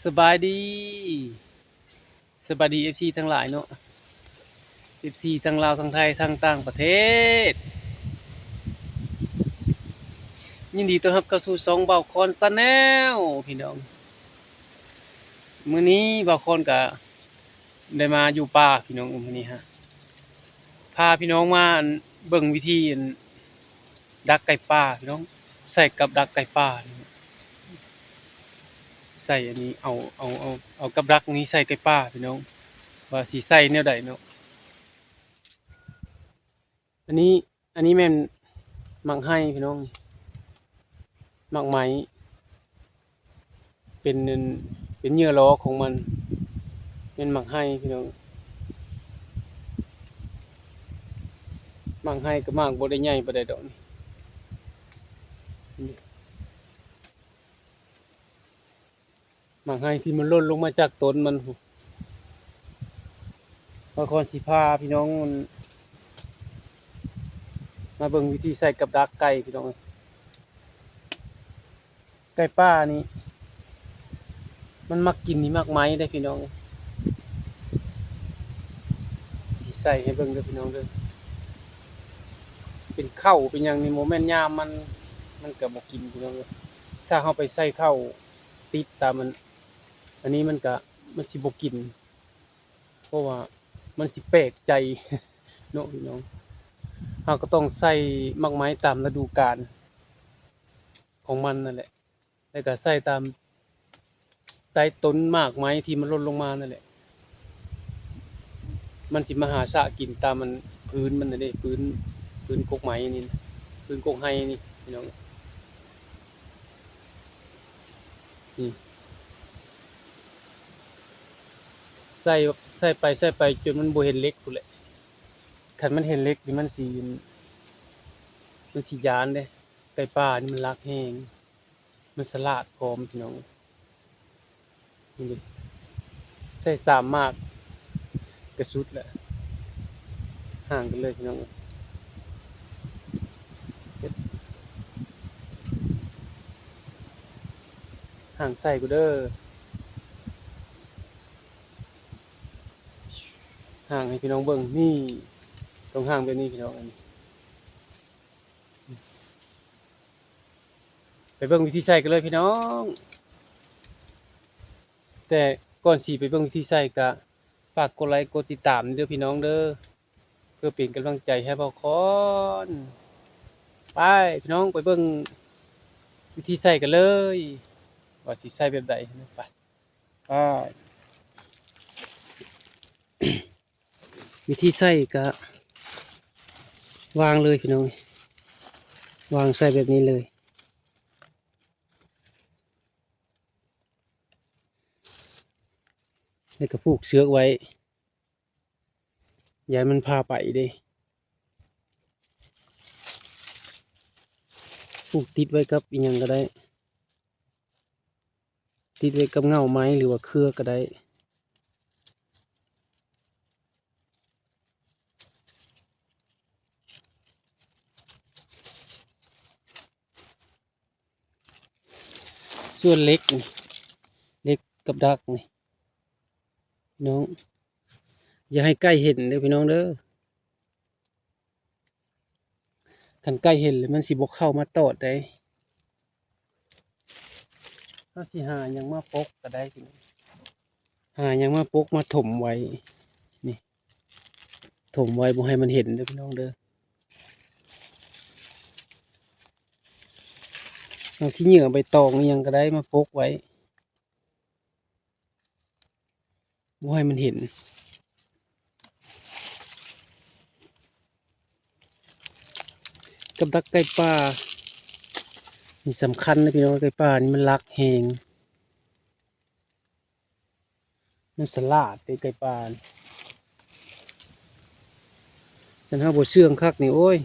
ສະບາຍດີ ສະບາຍດີ ເອັຟຊີ ທັງຫຼາຍເນາະ ເອັຟຊີ ທັງລາວ ທັງໄທ ທັງຕ່າງປະເທດ ຍິນດີຕ້ອນຮັບເຂົ້າສູ່ຊ່ອງບ່າວຄອນ Channel ພີ່ນ້ອງ. ມື້ນີ້ບ່າວຄອນກະໄດ້ມາຢູ່ປ່າພີ່ນ້ອງ ມື້ນີ້ຮະ ພາພີ່ນ້ອງມາ ອັນ ເບິ່ງວິທີ ອັນ ດັກໄກ່ປ່າພີ່ນ້ອງ ໃສ່ກັບດັກໄກ່ປ່ານີ້ ໃສ່ອັນນີ້ ເອົາ ເອົາ ເອົາ ເອົາກັບດັກນີ້ໃສ່ໄກ່ປ່າພີ່ນ້ອງ ວ່າຊິໃສ່ແນວໃດເນາະ. ອັນນີ້ ອັນນີ້ແມ່ນໝາກໄຮພີ່ນ້ອງ ໝາກໄມ້ ເປັນ ເປັນເຫຍື່ອລໍຂອງມັນ ແມ່ນໝາກໄຮພີ່ນ້ອງ. ໝາກໄຮກໍໝາກບໍ່ໄດ້ໃຫຍ່ປານໃດດອກນີ້ ໝາກໄຮທີ່ມັນຫຼົ່ນລົງມາຈາກຕົ້ນມັນພຸ້ນ. ບ່າວຄອນຊິພາພີ່ນ້ອງ ມາເບິ່ງວິທີໃສ່ກັບດັກໄກ່ພີ່ນ້ອງເອີຍ. ໄກ່ປ່ານີ້ ມັນມັກກິນນີ້ໝາກໄມ້ເດ້ພີ່ນ້ອງ ຊິໃສ່ໃຫ້ເບິ່ງເດີພີ່ນ້ອງເດີ. ເປັນເຂົ້າເປັນຫຍັງນີ້ ບໍ່ແມ່ນຍາມມັນ ມັນກໍບໍ່ກິນພີ່ນ້ອງເອີຍ. ຖ້າເຮົາໄປໃສ່ເຂົ້າຕິດຕາມອັນ ອັນນີ້ມັນກະ ມັນຊິບໍ່ກິນ ເພາະວ່າມັນຊິແປກໃຈເນາະພີ່ນ້ອງ. ເຮົາກໍຕ້ອງໃສ່ໝາກໄມ້ຕາມລະດູການຂອງມັນນັ້ນແຫຼະ ແລ້ວກໍໃສ່ຕາມໃຕ້ຕົ້ນໝາກໄມ້ທີ່ມັນຫຼົ່ນລົງມານັ້ນແຫຼະ. ມັນຊິມາຫາສະກິນຕາມມັນ ພື້ນມັນນັ້ນເດ້ ພື້ນ ພື້ນກົກໄມ້ນີ້ ພື້ນກົກໄຮນີ້ພີ່ນ້ອງ. ນີ້ ໃສ່ ໃສ່ໄປ ໃສ່ໄປຈົນມັນບໍ່ເຫັນເຫຼັກພຸ້ນແຫຼະ. ຄັນມັນເຫັນເຫຼັກນີ້ມັນຊິ ມັນຊິຢ້ານເດ້. ໄກ່ປ່ານີ້ມັນລັກແຮງ ມັນສະຫຼາດພ້ອມພີ່ນ້ອງ. ນີ້ເດ້ ໃສ່ສາມໝາກກະສຸດແຫຼະ ຫ່າງກັນເລີຍພີ່ນ້ອງ. ຫ່າງໃສ່ກູເດີ ຫ່າງໃຫ້ພີ່ນ້ອງເບິ່ງ ນີ້ ຕ້ອງຫ່າງແບບນີ້ພີ່ນ້ອງ. ອັນນີ້ ໄປເບິ່ງວິທີໃຊ້ກັນເລີຍພີ່ນ້ອງ. ແຕ່ກ່ອນຊິໄປເບິ່ງວິທີໃຊ້ ກະຝາກກົດໄລກົດຕິດຕາມເດີພີ່ນ້ອງເດີ ເພື່ອເປັນກຳລັງໃຈໃຫ້ບ່າວຄອນ. ໄປພີ່ນ້ອງ ໄປເບິ່ງວິທີໃຊ້ກັນເລີຍ ວ່າຊິໃຊ້ແບບໃດ. ໄປ ໄປ. ວິທີໃຊ້ກະວາງເລີຍພີ່ນ້ອງ ວາງໃສ່ແບບນີ້ເລີຍ ແລ້ວກະຜູກເຊືອກໄວ້ ຢ່າໃຫ້ມັນພາໄປເດ້. ຜູກຕິດໄວ້ກັບອີ່ຫຍັງກະໄດ້. ຕິດໄວ້ກັບເຫງົ້າໄມ້ ຫຼືວ່າເຄືອກະໄດ້. ສ່ວນເຫຼັກນີ້ ເຫຼັກກັບດັກນີ້ ນ້ອງ ຢ່າໃຫ້ໄກ່ເຫັນເດີພີ່ນ້ອງເດີ. ຄັນໄກ່ເຫັນແລ້ວມັນຊິບໍ່ເຂົ້າມາຕອດໃດ. ເຮົາຊິຫາຫຍັງມາປົກກະໄດ້ພີ່ນ້ອງ ຫາຫຍັງມາປົກມາຖົມໄວ້ ນີ້ ຖົມໄວ້ບໍ່ໃຫ້ມັນເຫັນເດີພີ່ນ້ອງເດີ. ເອົາຂີ້ເຫຍື້ອໃບຕອງອີ່ຫຍັງກະໄດ້ມາປົກໄວ້ ບໍ່ໃຫ້ມັນເຫັນ. ກັບດັກໄກ່ປ່ານີ້ສຳຄັນນະພີ່ນ້ອງ ໄກ່ປ່ານີ້ມັນລັກແຮງ ມັນສະຫຼາດເດ້ໄກ່ປ່ານີ້. ຄັນເຮົາບໍ່ເຊື່ອງຄັກນີ້ ໂອ້ຍ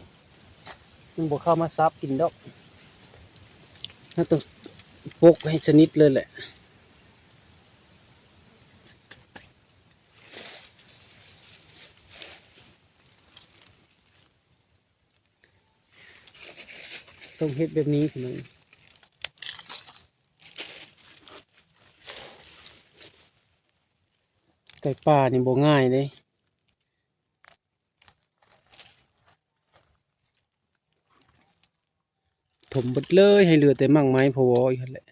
ມັນບໍ່ເຂົ້າມາສັບກິນດອກ. ເຮົາຕ້ອງປົກໃຫ້ສະໜິດເລີຍແຫຼະ. ຕ້ອງເຮັດແບບນີ້ພີ່ນ້ອງ. ໄກ່ປ່ານີ້ບໍ່ງ່າຍເດ້. ຖົມເບິດເລີຍ ໃຫ້ເຫຼືອແຕ່ໝາກໄມ້ພໍວໍຢູ່ຫັ້ນແຫຼະ.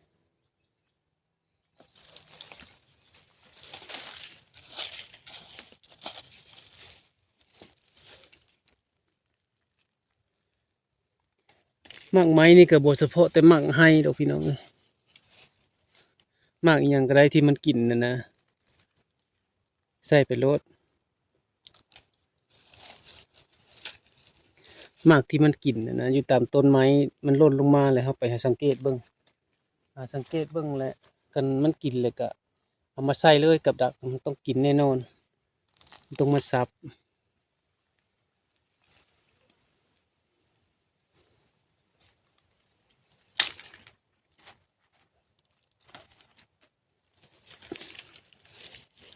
ໝາກໄມ້ນີ້ກໍບໍ່ສະເພາະແຕ່ໝາກໄຮ່ດອກພີ່ນ້ອງເອີຍ, ໝາກອີ່ຫຍັງກໍໄດ້ທີ່ມັນກິນນັ້ນນະ ໃສ່ໄປໂລດ. ໝາກທີ່ມັນກິນຫັ້ນນະ ຢູ່ຕາມຕົ້ນໄມ້ ມັນຫຼົ່ນລົງມາແລ້ວ ເຮົາໄປຫາສັງເກດເບິ່ງ, ຫາສັງເກດເບິ່ງແຫຼະ ຄັນມັນກິນແລ້ວກະເອົາມາໃສ່ເລີຍກັບດັກ, ມັນຕ້ອງກິນແນ່ນອນ, ມັນຕ້ອງມາສັບ.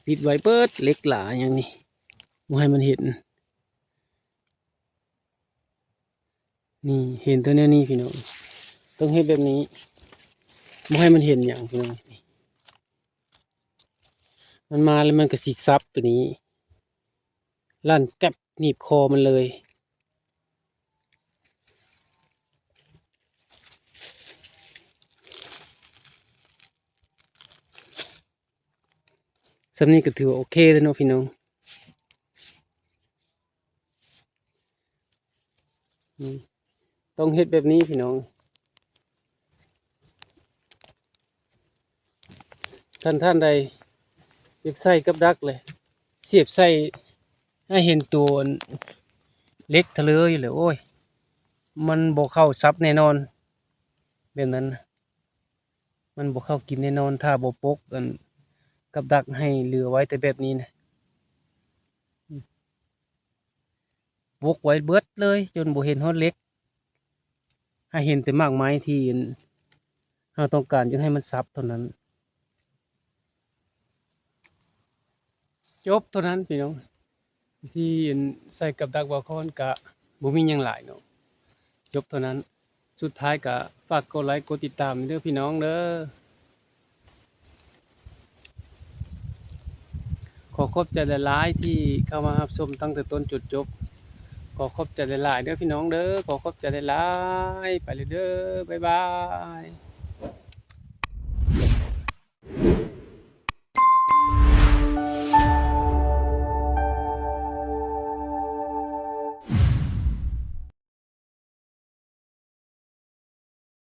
ປິດໄວ້ເບິດ ເຫຼັກຫຼາຫຍັງນີ້ ບໍ່ໃຫ້ມັນເຫັນ. ນີ້ ເຫັນແຕ່ແນວນີ້ພີ່ນ້ອງ, ຕ້ອງເຮັດແບບນີ້ ບໍ່ໃຫ້ມັນເຫັນຫຍັງພີ່ນ້ອງ. ມັນມາແລ້ວມັນກໍຊິສັບໂຕນີ້ ລັນແກັບໜີບຄໍມັນເລີຍ. ສ່ຳນີ້ກໍຖືວ່າໂອເຄແລ້ວເນາະພີ່ນ້ອງ. ອືມ ຕ້ອງເຮັດແບບນີ້ພີ່ນ້ອງ. ຄັນທ່ານໃດຢາກໃສ່ກັບດັກເລີຍ ສຽບໃສ່ໃຫ້ເຫັນຕົວເຫຼັກທະເລີຢູ່ແຫຼະ ໂອ້ຍ ມັນບໍ່ເຂົ້າສັບແນ່ນອນ ແບບນັ້ນນະ ມັນບໍ່ເຂົ້າກິນແນ່ນອນ ຖ້າບໍ່ປົກອັນກັບດັກໃຫ້ເຫຼືອໄວ້ແຕ່ແບບນີ້ນະ. ປົກໄວ້ເບິດເລີຍ ຈົນບໍ່ເຫັນຮອດເຫຼັກ ໃຫ້ເຫັນແຕ່ໝາກໄມ້ທີ່ເຮົາຕ້ອງການ ຈຶ່ງໃຫ້ມັນສັບເທົ່ານັ້ນ. ຈົບເທົ່ານັ້ນພີ່ນ້ອງ, ວິທີອັນໃສ່ກັບດັກບ່າວຄອນກະບໍ່ມີຫຍັງຫຼາຍເນາະ, ຈົບເທົ່ານັ້ນ. ສຸດທ້າຍກະຝາກກົດໄລກົດຕິດຕາມເດີພີ່ນ້ອງເດີ. ຂໍຂອບໃຈຫຼາຍໆ ທີ່ເຂົ້າມາຮັບຊົມຕັ້ງແຕ່ຕົ້ນຈົນຈົບ. ຂໍຂອບໃຈຫຼາຍໆ ເດີພີ່ນ້ອງເດີ. ຂໍຂອບໃຈຫຼາຍໆ. ໄປເລີຍເດີ. ບາຍບາຍ.